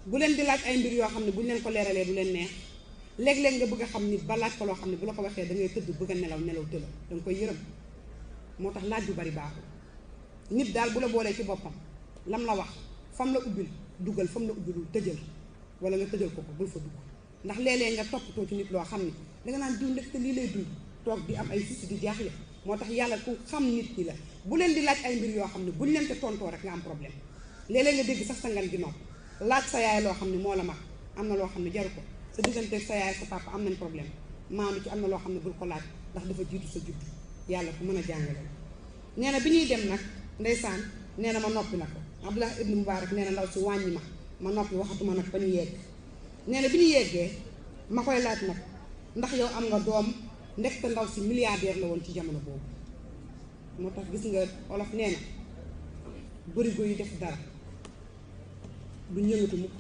bu leen di laaj ay mbir yoo xam ne bu ñu leen ko leeralee du leen neex léeg-léeg nga bëgg a xam nit ba laaj ko loo xam ne bu la ko waxee da ngay tëdd bëgg a nelaw tëla da nga koy yërëm moo tax laaj bu bari baaxul nit daal bu la boolee ci boppam lam la wax fam la ubbil dugal fam la ubbilul tëjal wala nga tëjal ko bul fa dugg ndax léeg-léeg nga toppatoo ci nit loo xam ne danga naan diw ndekk te lii lay dund toog di am ay soucis di jaaxle moo tax yàlla ku xam nit ñi la bu leen di laaj ay mbir yoo xam ne buñ leen te tontoo rek nga am problème léeg-léeg nga dégg sax sa ngan gi nopp laaj sa yaay loo xam ne moo la mag am na loo xam ne jaru ko sa diggante sa yaay sa papa am nañ problème maanu ci am na loo xam ne bul ko laaj ndax dafa jiitu sa judd yàlla ku mën a jàngale nee na bi ñuy dem nag ndeysaan nee na ma noppi na ko Abdullah ibnu Mubarak nee na ndaw si wàññi ma noppi waxatuma nag ba ñu yegg nee na bi ñu yeggee ma koy laaj nag ndax yow am nga doom ndekte ndaw si milliardaire la woon ci jamono boobu moo tax gis nga olof nee na bërigo yi def dara du ñëngatu mukk